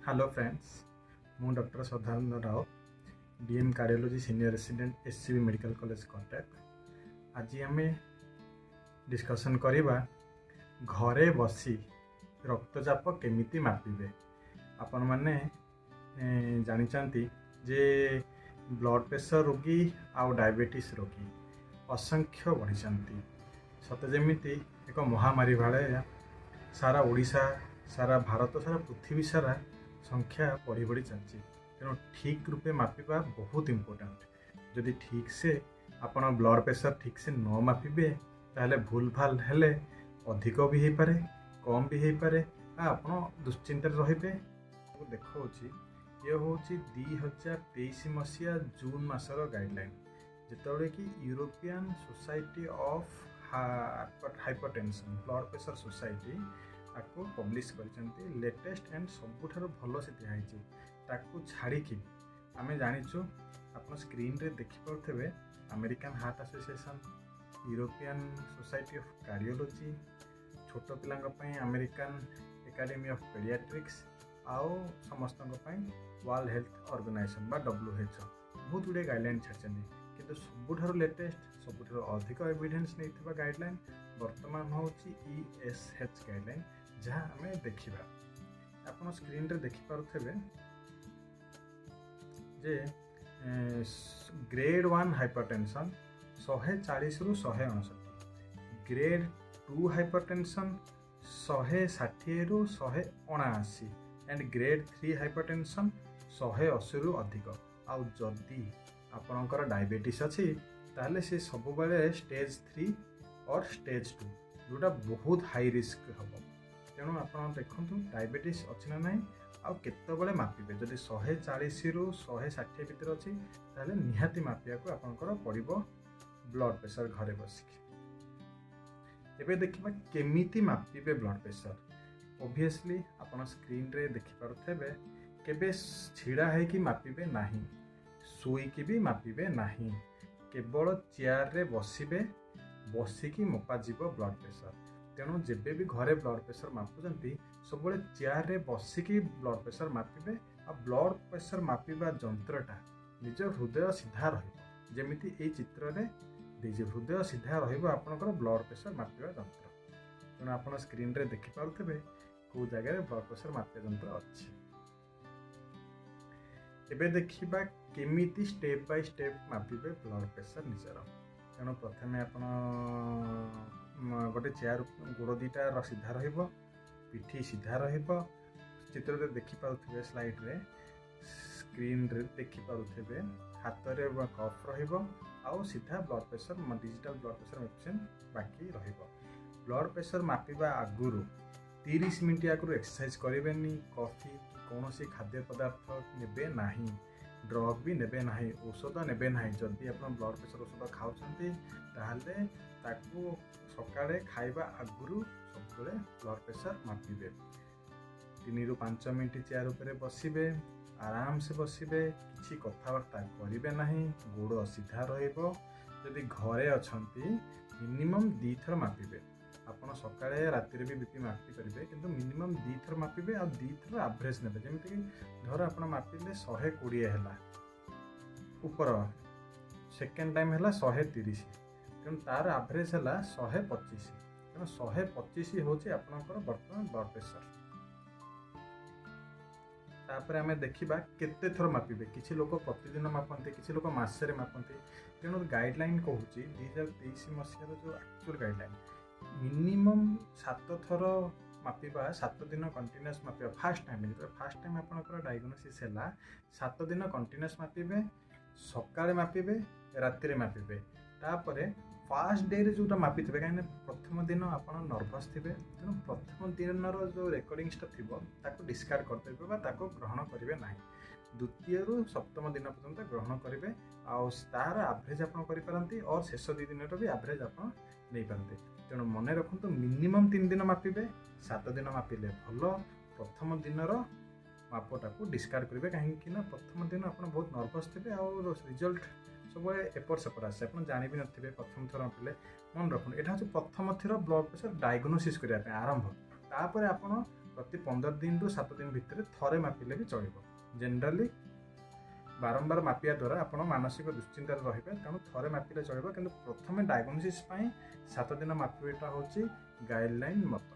Hello friends, ମୁଁ doctor Sadananda Rao, DM cardiology, senior resident, SCB medical college, Cuttack. ଆଜି ଆମେ discussion କରିବା ଘରେ ବସି ରକ୍ତଚାପ କେମିତି ମାପିବେ। ଆପଣମାନେ ଜାଣିଛନ୍ତି ଯେ ବ୍ଲଡ଼ ପ୍ରେସର ରୋଗୀ ଆଉ ଡାଇବେଟିସ୍ ରୋଗୀ ଅସଂଖ୍ୟ ବଢ଼ିଛନ୍ତି। ସତେ ଯେମିତି ଏକ ମହାମାରୀ ଭଳିଆ ସାରା ଓଡ଼ିଶା, ସାରା ଭାରତ, ସାରା ପୃଥିବୀ ସାରା ସଂଖ୍ୟା ବଢ଼ି ବଢ଼ି ଚାଲିଛି। ତେଣୁ ଠିକ୍ ରୂପେ ମାପିବା ବହୁତ ଇମ୍ପୋର୍ଟାଣ୍ଟ। ଯଦି ଠିକ୍ ସେ ଆପଣ ବ୍ଲଡ଼ ପ୍ରେସର ଠିକ୍ ସେ ନ ମାପିବେ, ତାହେଲେ ଭୁଲ ଭାଲ ହେଲେ ଅଧିକ ବି ହେଇପାରେ, କମ୍ ବି ହେଇପାରେ, ଆଉ ଆପଣ ଦୁଶ୍ଚିନ୍ତାରେ ରହିବେ। ଦେଖାଉଛି, ଇଏ ହେଉଛି 2023 ମସିହା ଜୁନ୍ ମାସର ଗାଇଡ଼ଲାଇନ୍, ଯେତେବେଳେ କି European Society of Hypertension, Blood Pressure Society ତାକୁ ପବ୍ଲିଶ କରିଛନ୍ତି। ଲେଟେଷ୍ଟ ଆଣ୍ଡ ସବୁଠାରୁ ଭଲ ସେ ଦିଆହେଇଛି। ତାକୁ ଛାଡ଼ିକି ଆମେ ଜାଣିଛୁ, ଆପଣ ସ୍କ୍ରିନ୍ରେ ଦେଖିପାରୁଥିବେ, American Heart Association, European Society of Cardiology, ଛୋଟ ପିଲାଙ୍କ ପାଇଁ ଆମେରିକାନ୍ ଏକାଡେମୀ ଅଫ୍ ପେଡ଼ିଆଟ୍ରିକ୍ସ, ଆଉ ସମସ୍ତଙ୍କ ପାଇଁ ୱାର୍ଲଡ ହେଲ୍ଥ ଅର୍ଗାନାଇଜେସନ୍ ବା WHO ବହୁତ ଗୁଡ଼ିଏ ଗାଇଡ଼ଲାଇନ୍ ଛାଡ଼ିଛନ୍ତି। କିନ୍ତୁ ସବୁଠାରୁ ଲେଟେଷ୍ଟ, ସବୁଠାରୁ ଅଧିକ ଏଭିଡେନ୍ସ ନେଇଥିବା ଗାଇଡ଼ଲାଇନ୍ ବର୍ତ୍ତମାନ ହେଉଛି ESH guideline, ଯାହା ଆମେ ଦେଖିବା। ଆପଣ ସ୍କ୍ରିନ୍ରେ ଦେଖିପାରୁଥିବେ ଯେ ଗ୍ରେଡ୍ 1 ହାଇପରଟେନସନ୍ 140ରୁ 159, ଗ୍ରେଡ୍ 2 ହାଇପରଟେନସନ୍ 160ରୁ 179 ଆଣ୍ଡ ଗ୍ରେଡ୍ 3 ହାଇପରଟେନସନ୍ 180ରୁ ଅଧିକ। ଆଉ ଯଦି ଆପଣଙ୍କର ଡାଇବେଟିସ୍ ଅଛି, ତାହେଲେ ସେ ସବୁବେଳେ ଷ୍ଟେଜ୍ 3 ଅର୍ ଷ୍ଟେଜ୍ 2, ଯେଉଁଟା ବହୁତ ହାଇ ରିସ୍କ ହେବ। ତେଣୁ ଆପଣ ଦେଖନ୍ତୁ ଡାଇବେଟିସ୍ ଅଛି ନା ନାହିଁ ଆଉ କେତେବେଳେ ମାପିବେ। ଯଦି 140ରୁ 160 ଭିତରେ ଅଛି, ତାହେଲେ ନିହାତି ମାପିବାକୁ ଆପଣଙ୍କର ପଡ଼ିବ ବ୍ଲଡ଼ ପ୍ରେସର ଘରେ ବସିକି। ଏବେ ଦେଖିବା କେମିତି ମାପିବେ ବ୍ଲଡ଼ ପ୍ରେସର। ଓଭିୟସଲି ଆପଣ ସ୍କ୍ରିନ୍ରେ ଦେଖିପାରୁଥିବେ, କେବେ ଛିଡ଼ା ହେଇକି ମାପିବେ ନାହିଁ, ଶୋଇକି ବି ମାପିବେ ନାହିଁ। କେବଳ ଚେୟାରରେ ବସିବେ, ବସିକି ମପାଯିବ ବ୍ଲଡ଼ ପ୍ରେସର। ତେଣୁ ଯେବେ ବି ଘରେ ବ୍ଲଡ଼ ପ୍ରେସର ମାପୁଛନ୍ତି, ସବୁବେଳେ ଚେୟାରରେ ବସିକି ବ୍ଲଡ଼ ପ୍ରେସର ମାପିବେ। ଆଉ ବ୍ଲଡ଼ ପ୍ରେସର ମାପିବା ଯନ୍ତ୍ରଟା ନିଜ ହୃଦୟ ସିଧା ରହିବ, ଯେମିତି ଏଇ ଚିତ୍ରରେ ଦେଇଛି, ହୃଦୟ ସିଧା ରହିବ ଆପଣଙ୍କର ବ୍ଲଡ଼ ପ୍ରେସର ମାପିବା ଯନ୍ତ୍ର। ତେଣୁ ଆପଣ ସ୍କ୍ରିନ୍ରେ ଦେଖିପାରୁଥିବେ କେଉଁ ଜାଗାରେ ବ୍ଲଡ଼ ପ୍ରେସର ମାପିବା ଯନ୍ତ୍ର ଅଛି। ଏବେ ଦେଖିବା କେମିତି ଷ୍ଟେପ୍ ବାଇ ଷ୍ଟେପ୍ ମାପିବେ ବ୍ଲଡ଼ ପ୍ରେସର ନିଜର। ତେଣୁ ପ୍ରଥମେ ଆପଣ ଗୋଟେ ଚେୟାର, ଗୋଡ଼ ଦୁଇଟା ସିଧା ରହିବ, ପିଠି ସିଧା ରହିବ। ଚିତ୍ରରେ ଦେଖିପାରୁଥିବେ, ସ୍ଲାଇଡ଼ରେ ସ୍କ୍ରିନ୍ରେ ଦେଖିପାରୁଥିବେ, ହାତରେ କଫ୍ ରହିବ ଆଉ ସିଧା blood pressure, digital blood pressure machine ବାକି ରହିବ। ବ୍ଲଡ଼ ପ୍ରେସର ମାପିବା ଆଗରୁ 30 ମିନିଟ୍ ଆଗରୁ ଏକ୍ସରସାଇଜ କରିବେନି, କଫି କି କୌଣସି ଖାଦ୍ୟ ପଦାର୍ଥ ନେବେ ନାହିଁ, ଡ୍ରଗ୍ ବି ନେବେ ନାହିଁ, ଔଷଧ ନେବେ ନାହିଁ। ଯଦି ଆପଣ ବ୍ଲଡ଼ ପ୍ରେସର ଔଷଧ ଖାଉଛନ୍ତି, ତାହେଲେ ତାକୁ ସକାଳେ ଖାଇବା ଆଗରୁ ସବୁବେଳେ ବ୍ଲଡ଼ ପ୍ରେସର ମାପିବେ। 3ରୁ 5 ମିନିଟ୍ ଚେୟାର ଉପରେ ବସିବେ, ଆରାମସେ ବସିବେ, କିଛି କଥାବାର୍ତ୍ତା କରିବେ ନାହିଁ, ଗୋଡ଼ ସିଧା ରହିବ। ଯଦି ଘରେ ଅଛନ୍ତି, ମିନିମମ୍ ଦୁଇଥର ମାପିବେ। ଆପଣ ସକାଳେ ରାତିରେ ବି ବିପି ମାପି ପାରିବେ, କିନ୍ତୁ ମିନିମମ୍ ଦୁଇଥର ମାପିବେ ଆଉ ଦୁଇଥର ଆଭରେଜ୍ ନେବେ। ଯେମିତିକି ଧର ଆପଣ ମାପିଲେ 120 ହେଲା ଉପର, ସେକେଣ୍ଡ ଟାଇମ୍ ହେଲା 130, ତେଣୁ ତାର ଆଭରେଜ୍ ହେଲା 125। ତେଣୁ 125 ହେଉଛି ଆପଣଙ୍କର ବର୍ତ୍ତମାନ ବ୍ଲଡ଼ ପ୍ରେସର। ତାପରେ ଆମେ ଦେଖିବା କେତେ ଥର ମାପିବେ। କିଛି ଲୋକ ପ୍ରତିଦିନ ମାପନ୍ତି, କିଛି ଲୋକ ମାସରେ ମାପନ୍ତି। ତେଣୁ ଗାଇଡ଼ଲାଇନ୍ କହୁଛି, 2023 ମସିହାର ଯେଉଁ ଆକ୍ଚୁଆଲ୍ ଗାଇଡ଼ଲାଇନ୍, ମିନିମମ୍ 7 ଥର ମାପିବା, 7 ଦିନ କଣ୍ଟିନ୍ୟୁଅସ୍ ମାପିବା। ଫାର୍ଷ୍ଟ ଟାଇମ୍, ଯେତେବେଳେ ଫାର୍ଷ୍ଟ ଟାଇମ୍ ଆପଣଙ୍କର ଡାଇଗ୍ନୋସିସ୍ ହେଲା, 7 ଦିନ କଣ୍ଟିନ୍ୟୁଅସ୍ ମାପିବେ। ସକାଳେ ମାପିବେ, ରାତିରେ ମାପିବେ। ତାପରେ ଫାର୍ଷ୍ଟ ଡେରେ ଯେଉଁଟା ମାପିଥିବେ, କାହିଁକିନା ପ୍ରଥମ ଦିନ ଆପଣ ନର୍ଭସ୍ ଥିବେ, ତେଣୁ ପ୍ରଥମ ଦିନର ଯେଉଁ ରେକର୍ଡ଼ିଂସଟା ଥିବ ତାକୁ ଡିସକାର୍ଡ଼ କରିଦେବେ ବା ତାକୁ ଗ୍ରହଣ କରିବେ ନାହିଁ। ଦ୍ୱିତୀୟରୁ ସପ୍ତମ ଦିନ ପର୍ଯ୍ୟନ୍ତ ଗ୍ରହଣ କରିବେ ଆଉ ତାର ଆଭରେଜ୍ ଆପଣ କରିପାରନ୍ତି ଓ ଶେଷ 2 ଦିନର ବି ଆଭରେଜ୍ ଆପଣ ନେଇପାରନ୍ତି। ତେଣୁ ମନେ ରଖନ୍ତୁ, ମିନିମମ୍ 3 ଦିନ ମାପିବେ, 7 ଦିନ ମାପିଲେ ଭଲ। ପ୍ରଥମ ଦିନର ମାପଟାକୁ ଡିସକାର୍ଡ଼ କରିବେ, କାହିଁକି ନା ପ୍ରଥମ ଦିନ ଆପଣ ବହୁତ ନର୍ଭସ୍ ଥିବେ ଆଉ ରିଜଲ୍ଟ ସବୁବେଳେ ଏପଟ ସେପଟ ଆସେ, ଆପଣ ଜାଣି ବି ନଥିବେ ପ୍ରଥମ ଥର ମାପିଲେ। ମନେ ରଖନ୍ତୁ, ଏଇଟା ହେଉଛି ପ୍ରଥମ ଥର ବ୍ଲଡ଼ ପ୍ରେସର ଡାଇଗ୍ନୋସିସ୍ କରିବା ପାଇଁ ଆରମ୍ଭ। ତାପରେ ଆପଣ ପ୍ରତି 15 ଦିନରୁ 7 ଦିନ ଭିତରେ ଥରେ ମାପିଲେ ବି ଚଳିବ। ଜେନେରାଲି ବାରମ୍ବାର ମାପିବା ଦ୍ୱାରା ଆପଣ ମାନସିକ ଦୁଶ୍ଚିନ୍ତାରେ ରହିବେ, ତେଣୁ ଥରେ ମାପିଲେ ଚଳିବ। କିନ୍ତୁ ପ୍ରଥମେ ଡାଇଗ୍ନୋସିସ୍ ପାଇଁ 7 ଦିନ ମାପିବାଟା ହେଉଛି ଗାଇଡ଼ଲାଇନ୍ ମତ।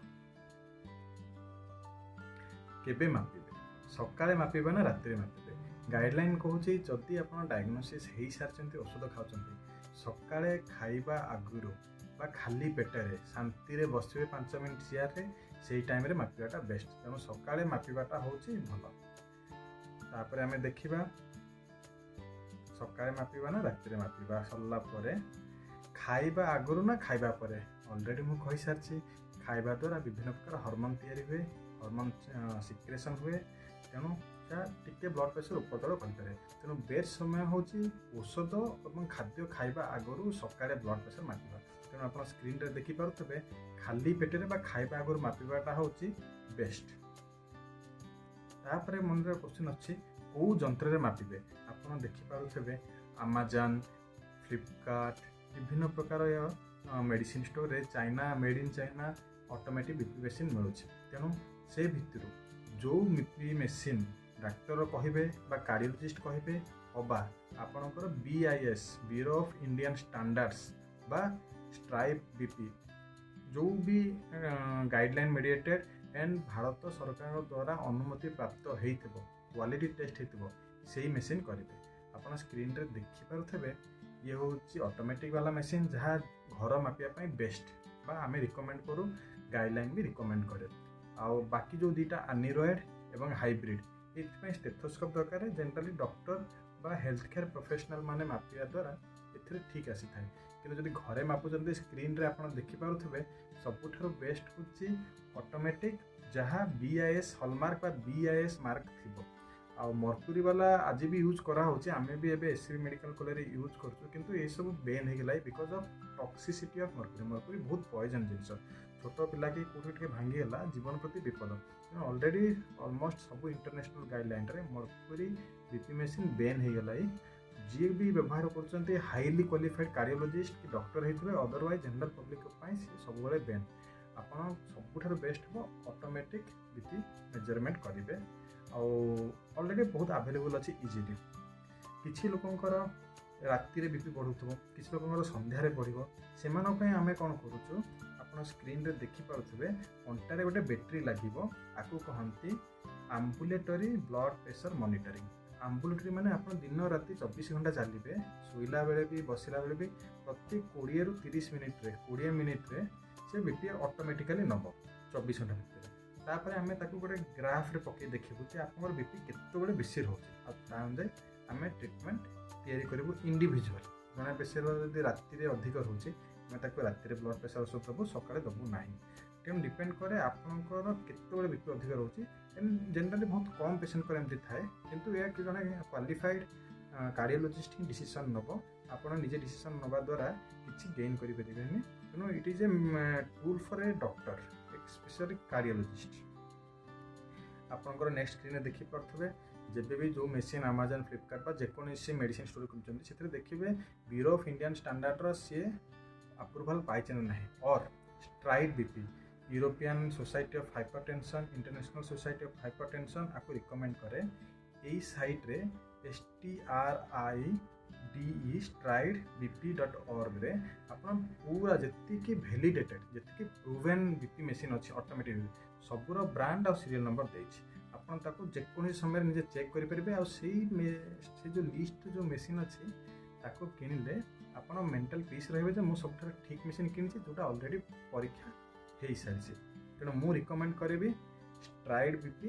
କେବେ ମାପିବେ? ସକାଳେ ମାପିବେ ନା ରାତିରେ ମାପିବେ? ଗାଇଡ଼ଲାଇନ୍ କହୁଛି ଯଦି ଆପଣ ଡାଇଗ୍ନୋସିସ୍ ହେଇସାରିଛନ୍ତି, ଔଷଧ ଖାଉଛନ୍ତି, ସକାଳେ ଖାଇବା ଆଗରୁ ବା ଖାଲି ପେଟରେ ଶାନ୍ତିରେ ବସିବେ 5 ମିନିଟ୍ ଚେୟାରରେ, ସେଇ ଟାଇମ୍ରେ ମାପିବାଟା ବେଷ୍ଟ। ତେଣୁ ସକାଳେ ମାପିବାଟା ହେଉଛି ଭଲ। ତାପରେ ଆମେ ଦେଖିବା ସକାଳେ ମାପିବା ନା ରାତିରେ ମାପିବା। ସରିଲା ପରେ ଖାଇବା ଆଗରୁ ନା ଖାଇବା ପରେ? ଅଲରେଡ଼ି ମୁଁ କହିସାରିଛି, ଖାଇବା ଦ୍ୱାରା ବିଭିନ୍ନ ପ୍ରକାର ହରମୋନ୍ ତିଆରି ହୁଏ, ହରମୋନ୍ ସିକ୍ରେସନ୍ ହୁଏ, ତେଣୁ ସେଟା ଟିକେ ବ୍ଲଡ଼ ପ୍ରେସର ଉପର ତଳ କରିପାରେ। ତେଣୁ ବେଷ୍ଟ ସମୟ ହେଉଛି ଔଷଧ ଏବଂ ଖାଦ୍ୟ ଖାଇବା ଆଗରୁ ସକାଳେ ବ୍ଲଡ଼ ପ୍ରେସର ମାପିବା। ତେଣୁ ଆପଣ ସ୍କ୍ରିନ୍ରେ ଦେଖିପାରୁଥିବେ, ଖାଲି ପେଟରେ ବା ଖାଇବା ଆଗରୁ ମାପିବାଟା ହେଉଛି ବେଷ୍ଟ। ତାପରେ ମନରେ କ୍ୱେଶ୍ଚିନ୍ ଅଛି, କେଉଁ ଯନ୍ତ୍ରରେ ମାପିବେ? ଆପଣ ଦେଖିପାରୁଥିବେ ଆମାଜନ୍, ଫ୍ଲିପକାର୍ଟ, ବିଭିନ୍ନ ପ୍ରକାର ମେଡ଼ିସିନ ଷ୍ଟୋରରେ China, made in China automatic BP machine ମିଳୁଛି। ତେଣୁ ସେ ଭିତରୁ ଯେଉଁ ବିପି ମେସିନ୍ ଡାକ୍ତର କହିବେ ବା କାର୍ଡ଼ିଓଲୋଜିଷ୍ଟ କହିବେ, ଅବା ଆପଣଙ୍କର BIS, bureau of Indian standards ବା ଷ୍ଟ୍ରାଇଡ୍ ବିପି, ଯେଉଁ ବି ଗାଇଡ଼ଲାଇନ୍ ମେଡ଼ିଏଟେଡ଼ ଆଣ୍ଡ ଭାରତ ସରକାରଙ୍କ ଦ୍ୱାରା ଅନୁମତି ପ୍ରାପ୍ତ ହେଇଥିବ, କ୍ୱାଲିଟି ଟେଷ୍ଟ ହେଇଥିବ, ସେଇ ମେସିନ୍ କରିବେ। ଆପଣ ସ୍କ୍ରିନ୍ରେ ଦେଖିପାରୁଥିବେ, ଇଏ ହେଉଛି ଅଟୋମେଟିକ୍ ବାଲା ମେସିନ୍, ଯାହା ଘର ମାପିବା ପାଇଁ ବେଷ୍ଟ ବା ଆମେ ରିକମେଣ୍ଡ କରୁ, ଗାଇଡ଼ଲାଇନ୍ ବି ରିକମେଣ୍ଡ କରେ। ଆଉ ବାକି ଯେଉଁ ଦୁଇଟା ଆନିରଏଡ଼୍ ଏବଂ ହାଇବ୍ରିଡ଼, ଏଥିପାଇଁ ଷ୍ଟେଥୋସ୍କୋପ୍ ଦରକାର। ଜେନେରାଲି ଡକ୍ଟର ବା ହେଲ୍ଥ କେୟାର ପ୍ରଫେସନାଲ୍ ମାନେ ମାପିବା ଦ୍ୱାରା ଏଥିରେ ଠିକ୍ ଆସିଥାଏ। କିନ୍ତୁ ଯଦି ଘରେ ମାପୁଛନ୍ତି, ସ୍କ୍ରିନ୍ରେ ଆପଣ ଦେଖିପାରୁଥିବେ, ସବୁଠାରୁ ବେଷ୍ଟ ହେଉଛି ଅଟୋମେଟିକ୍, ଯାହା BIS hallmark ବା BIS mark ଥିବ। ଆଉ ମର୍କୁରୀ ବାଲା ଆଜି ବି ୟୁଜ୍ କରାହେଉଛି, ଆମେ ବି ଏବେ SCB medical କଲେଜରେ ୟୁଜ୍ କରୁଛୁ, କିନ୍ତୁ ଏସବୁ ବେନ୍ ହେଇଗଲା because of toxicity of mercury. Mercury ବହୁତ ପଏଜନ୍ ଜିନିଷ, ଛୋଟ ପିଲା କି କେଉଁଠି ଟିକେ ଭାଙ୍ଗିଗଲା ଜୀବନ ପ୍ରତି ବିପଦ। ତେଣୁ ଅଲରେଡ଼ି ଅଲମୋଷ୍ଟ ସବୁ international ଗାଇଡ଼ଲାଇନ୍ରେ Mercury BP machine Ben ହେଇଗଲା। ଯିଏ ବି ବ୍ୟବହାର କରୁଛନ୍ତି ହାଇଲି କ୍ୱାଲିଫାଇଡ଼ କାର୍ଡ଼ିଓଲୋଜିଷ୍ଟ କି ଡକ୍ଟର ହେଇଥିବେ, ଅଦରୱାଇଜ୍ ଜେନେରାଲ ପବ୍ଲିକ୍ ପାଇଁ ସେ ସବୁବେଳେ ବେନ୍। ଆପଣ ସବୁଠାରୁ ବେଷ୍ଟ ହେବ ଅଟୋମେଟିକ୍ ବିପି ମେଜରମେଣ୍ଟ କରିବେ। ଆଉ ଅଲରେଡ଼ି ବହୁତ ଆଭେଲେବୁଲ୍ ଅଛି ଇଜିଲି। କିଛି ଲୋକଙ୍କର ରାତିରେ ବିପି ବଢ଼ୁଥିବ, କିଛି ଲୋକଙ୍କର ସନ୍ଧ୍ୟାରେ ବଢ଼ିବ, ସେମାନଙ୍କ ପାଇଁ ଆମେ କ'ଣ କରୁଛୁ, ଆପଣ ସ୍କ୍ରିନ୍ରେ ଦେଖିପାରୁଥିବେ, ଅଣ୍ଟାରେ ଗୋଟେ ବ୍ୟାଟେରୀ ଲାଗିବ, ଆକୁ କହନ୍ତି ଆମ୍ବୁଲେଟରୀ ବ୍ଲଡ଼ ପ୍ରେସର ମନିଟରିଂ। ଆମ୍ବୁଲେଟରୀ ମାନେ ଆପଣ ଦିନ ରାତି 24 ଘଣ୍ଟା ଚାଲିବେ, ଶୋଇଲା ବେଳେ ବି ବସିଲା ବେଳେ ବି, ପ୍ରତି 20ରୁ 30 ମିନିଟ୍ରେ, 20 ମିନିଟ୍ରେ ସେ ବିପି ଅଟୋମେଟିକାଲି ନେବ 24 ଘଣ୍ଟା ଭିତରେ। ତାପରେ ଆମେ ତାକୁ ଗୋଟେ ଗ୍ରାଫରେ ପକାଇ ଦେଖିବୁ ଯେ ଆପଣଙ୍କର ବିପି କେତେବେଳେ ବେଶୀ ରହୁଛି, ଆଉ ତା ଅନୁଯାୟୀ ଆମେ ଟ୍ରିଟମେଣ୍ଟ ତିଆରି କରିବୁ ଇଣ୍ଡିଭିଜୁଆଲ। ଜଣେ ପେସେଣ୍ଟ ଯଦି ରାତିରେ ଅଧିକ ରହୁଛି, ଆମେ ତାକୁ ରାତିରେ ବ୍ଲଡ଼ ପ୍ରେସର ଔଷଧ ଦେବୁ, ସକାଳେ ଦେବୁ ନାହିଁ। ତେଣୁ ଡିପେଣ୍ଡ କରେ ଆପଣଙ୍କର କେତେବେଳେ ବିପି ଅଧିକ ରହୁଛି। ଜେନେରାଲି ବହୁତ କମ୍ ପେସେଣ୍ଟଙ୍କର ଏମିତି ଥାଏ, କିନ୍ତୁ ଏହା ଜଣେ କ୍ୱାଲିଫାଇଡ଼ କାର୍ଡ଼ିଓଲୋଜିଷ୍ଟ ହିଁ ଡିସିସନ୍ ନେବ। ଆପଣ ନିଜେ ଡିସିସନ୍ ନେବା ଦ୍ୱାରା କିଛି ଗେନ୍ କରିପାରିବେନି। ତେଣୁ it is a tool for a doctor, specially cardiologist. ଆପଣଙ୍କର ନେକ୍ସଟ ସ୍କ୍ରିନ୍ରେ ଦେଖିପାରୁଥିବେ, ଯେବେ ବି ଯେଉଁ ମେସିନ୍ ଆମାଜନ୍, ଫ୍ଲିପକାର୍ଟ ବା ଯେକୌଣସି ମେଡ଼ିସିନ ଷ୍ଟୋର୍ କିଣୁଛନ୍ତି, ସେଥିରେ ଦେଖିବେ ବ୍ୟୁରୋ ଅଫ୍ ଇଣ୍ଡିଆନ୍ ଷ୍ଟାଣ୍ଡାର୍ଡ଼ର ସିଏ ଆପ୍ରୁଭାଲ୍ ପାଇছে ନା ନାହିଁ, or STRIDE BP, European society of hypertension, international society of hypertension ଆକୁ ରିକମେଣ୍ଡ କରେ। ଏଇ ସାଇଟ୍ରେ STRIDE stride BP.orgରେ ଆପଣ ପୁରା ଯେତିକି ଭ୍ୟାଲିଡେଟେଡ଼, ଯେତିକି ପ୍ରୁଭେନ୍ ବିପି ମେସିନ୍ ଅଛି ଅଟୋମେଟିକ୍, ସବୁର ବ୍ରାଣ୍ଡ ଆଉ ସିରିଏଲ୍ ନମ୍ବର ଦେଇଛି। ଆପଣ ତାକୁ ଯେକୌଣସି ସମୟରେ ନିଜେ ଚେକ୍ କରିପାରିବେ। ଆଉ ସେ ଯେଉଁ ଲିଷ୍ଟ ଯେଉଁ ମେସିନ୍ ଅଛି ତାକୁ କିଣିଲେ ଆପଣ ମେଣ୍ଟାଲ୍ ପିସ୍ ରହିବେ ଯେ ମୁଁ ସବୁଠାରୁ ଠିକ୍ ମେସିନ୍ କିଣିଛି, ଯେଉଁଟା ଅଲରେଡ଼ି ପରୀକ୍ଷା ହେଇସାରିଛି। ତେଣୁ ମୁଁ ରିକମେଣ୍ଡ କରିବି ଷ୍ଟ୍ରାଇଡ୍ ବିପି,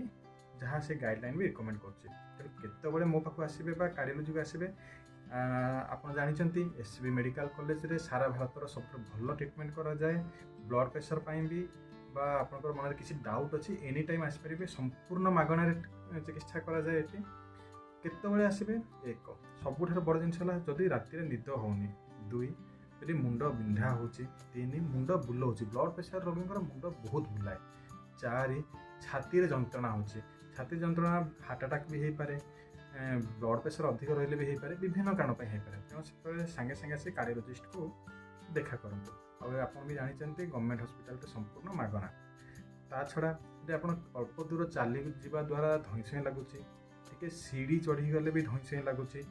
ଯାହା ସେ ଗାଇଡ଼ଲାଇନ୍ ବି ରିକମେଣ୍ଡ କରୁଛି। ତେଣୁ କେତେବେଳେ ମୋ ପାଖକୁ ଆସିବେ ବା କାର୍ଡ଼ିଓଲୋଜିକୁ ଆସିବେ, ଆପଣ ଜାଣିଛନ୍ତି SCB medical କଲେଜରେ ସାରା ଭାରତର ସବୁଠାରୁ ଭଲ ଟ୍ରିଟମେଣ୍ଟ କରାଯାଏ ବ୍ଲଡ଼ ପ୍ରେସର ପାଇଁ ବି, ବା ଆପଣଙ୍କର ମନରେ କିଛି ଡାଉଟ୍ ଅଛି ଏନି ଟାଇମ୍ ଆସିପାରିବେ, ସମ୍ପୂର୍ଣ୍ଣ ମାଗଣାରେ ଚିକିତ୍ସା କରାଯାଏ ଏଠି। କେତେବେଳେ ଆସିବେ? ଏକ, ସବୁଠାରୁ ବଡ଼ ଜିନିଷ ହେଲା ଯଦି ରାତିରେ ନିଦ ହେଉନି, 2 ଯଦି ମୁଣ୍ଡ ବିନ୍ଧା ହେଉଛି, 3 ମୁଣ୍ଡ ବୁଲଉଛି, ବ୍ଲଡ଼ ପ୍ରେସର ରୋଗୀଙ୍କର ମୁଣ୍ଡ ବହୁତ ବୁଲାଏ, 4 ଛାତିରେ ଯନ୍ତ୍ରଣା ହେଉଛି, ଛାତି ଯନ୍ତ୍ରଣା ହାର୍ଟ ଆଟାକ୍ ବି ହେଇପାରେ, ବ୍ଲଡ଼ ପ୍ରେସର ଅଧିକ ରହିଲେ ବି ହେଇପାରେ, ବିଭିନ୍ନ କାରଣ ପାଇଁ ହେଇପାରେ। ତେଣୁ ସେତେବେଳେ ସାଙ୍ଗେ ସାଙ୍ଗେ ଆସି କାର୍ଡ଼ିଓଲୋଜିଷ୍ଟକୁ ଦେଖା କରନ୍ତୁ। ଆଉ ଆପଣ ବି ଜାଣିଛନ୍ତି ଗଭର୍ଣ୍ଣମେଣ୍ଟ ହସ୍ପିଟାଲରେ ସମ୍ପୂର୍ଣ୍ଣ ମାଗଣା। ତା ଛଡ଼ା ଯଦି ଆପଣ ଅଳ୍ପ ଦୂର ଚାଲି ଯିବା ଦ୍ୱାରା ଧଇଁ ସଇଁ ଲାଗୁଛି, ଟିକେ ସିଡ଼ି ଚଢ଼ିଗଲେ ବି ଧଇଁ ସଇଁ ଲାଗୁଛି,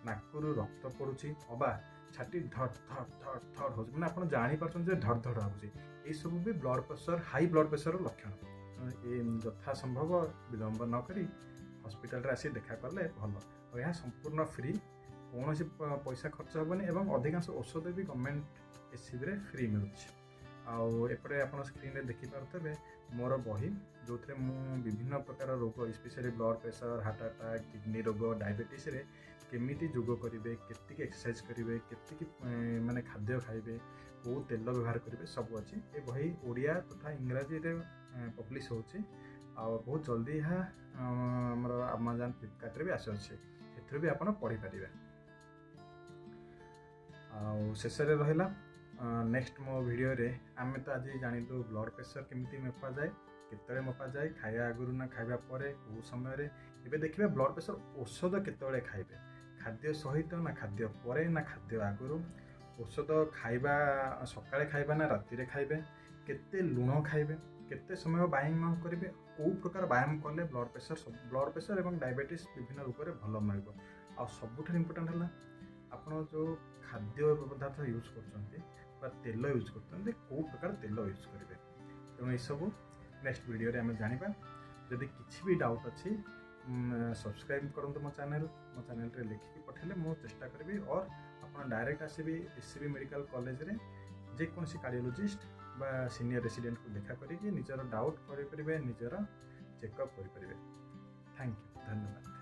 ନାକରୁ ରକ୍ତ ପଡ଼ୁଛି ଅବା ଛାତି ଧଡ଼ ଧଡ଼ ଧଡ଼ ଧଡ଼ ହେଉଛି, ମାନେ ଆପଣ ଜାଣିପାରୁଛନ୍ତି ଯେ ଧଡ଼ ଧଡ଼ ହେଉଛି, ଏଇସବୁ ବି ବ୍ଲଡ଼ ପ୍ରେସର, ହାଇ ବ୍ଲଡ଼ ପ୍ରେସରର ଲକ୍ଷଣ। ଏ ଯଥା ସମ୍ଭବ ବିଳମ୍ବ ନ କରି ହସ୍ପିଟାଲରେ ଆସି ଦେଖା କଲେ ଭଲ। ଆଉ ଏହା ସମ୍ପୂର୍ଣ୍ଣ ଫ୍ରି, କୌଣସି ପଇସା ଖର୍ଚ୍ଚ ହେବନି ଏବଂ ଅଧିକାଂଶ ଔଷଧ ବି ଗଭର୍ଣ୍ଣମେଣ୍ଟ ଏସ୍ସିବିରେ ଫ୍ରି ମିଳୁଛି। ଆଉ ଏପଟେ ଆପଣ ସ୍କ୍ରିନ୍ରେ ଦେଖିପାରୁଥିବେ ମୋର ବହି, ଯେଉଁଥିରେ ମୁଁ ବିଭିନ୍ନ ପ୍ରକାର ରୋଗ, specially blood pressure, heart attack, kidney ରୋଗ, ଡାଇବେଟିସ୍ରେ କେମିତି ଯୋଗ କରିବେ, କେତିକି ଏକ୍ସରସାଇଜ୍ କରିବେ, କେତିକି ମାନେ ଖାଦ୍ୟ ଖାଇବେ, କେଉଁ ତେଲ ବ୍ୟବହାର କରିବେ, ସବୁ ଅଛି। ଏ ବହି ଓଡ଼ିଆ ତଥା ଇଂରାଜୀରେ ପବ୍ଲିଶ୍ ହେଉଛି ଆଉ ବହୁତ ଜଲ୍ଦି ଏହା ଆମର ଆମାଜନ୍, ଫ୍ଲିପକାର୍ଟରେ ବି ଆସୁଅଛି, ସେଥିରୁ ବି ଆପଣ ପଢ଼ିପାରିବେ। ଆଉ ଶେଷରେ ରହିଲା ନେକ୍ସଟ ମୋ ଭିଡ଼ିଓରେ ଆମେ ତ ଆଜି ଜାଣିଲୁ ବ୍ଲଡ଼ ପ୍ରେସର କେମିତି ମପାଯାଏ, କେତେବେଳେ ମପାଯାଏ, ଖାଇବା ଆଗରୁ ନା ଖାଇବା ପରେ, କେଉଁ ସମୟରେ। ଏବେ ଦେଖିବା ବ୍ଲଡ଼ ପ୍ରେସର ଔଷଧ କେତେବେଳେ ଖାଇବେ, ଖାଦ୍ୟ ସହିତ ନା ଖାଦ୍ୟ ପରେ ନା ଖାଦ୍ୟ ଆଗରୁ, ଔଷଧ ଖାଇବା ସକାଳେ ଖାଇବା ନା ରାତିରେ ଖାଇବେ, କେତେ ଲୁଣ ଖାଇବେ, କେତେ ସମୟ ବ୍ୟାୟାମ କରିବେ, କେଉଁ ପ୍ରକାର ବ୍ୟାୟାମ କଲେ ବ୍ଲଡ଼ ପ୍ରେସର ଏବଂ ଡାଇବେଟିସ୍ ବିଭିନ୍ନ ରୋଗରେ ଭଲ ମିଳିବ। ଆଉ ସବୁଠାରୁ ଇମ୍ପୋର୍ଟାଣ୍ଟ ହେଲା ଆପଣ ଯେଉଁ ଖାଦ୍ୟ ପଦାର୍ଥ ୟୁଜ୍ କରୁଛନ୍ତି ବା ତେଲ ୟୁଜ୍ କରୁଛନ୍ତି, କେଉଁ ପ୍ରକାର ତେଲ ୟୁଜ୍ କରିବେ। ତେଣୁ ଏସବୁ ନେକ୍ସଟ ଭିଡ଼ିଓରେ ଆମେ ଜାଣିବା। ଯଦି କିଛି ବି ଡାଉଟ୍ ଅଛି, ସବସ୍କ୍ରାଇବ୍ କରନ୍ତୁ ମୋ ଚ୍ୟାନେଲ୍, ମୋ ଚ୍ୟାନେଲ୍ରେ ଲେଖିକି ପଠାଇଲେ ମୁଁ ଚେଷ୍ଟା କରିବି। ଅର୍ ଆପଣ ଡାଇରେକ୍ଟ ଆସିବି ଏସ୍ ସି ବି ମେଡ଼ିକାଲ କଲେଜରେ ଯେକୌଣସି କାର୍ଡ଼ିଓଲୋଜିଷ୍ଟ ବା ସିନିୟର ରେସିଡେଣ୍ଟକୁ ଦେଖା କରିକି ନିଜର ଡାଉଟ୍ କରିପାରିବେ, ନିଜର ଚେକଅପ୍ କରିପାରିବେ। Thank you, ଧନ୍ୟବାଦ।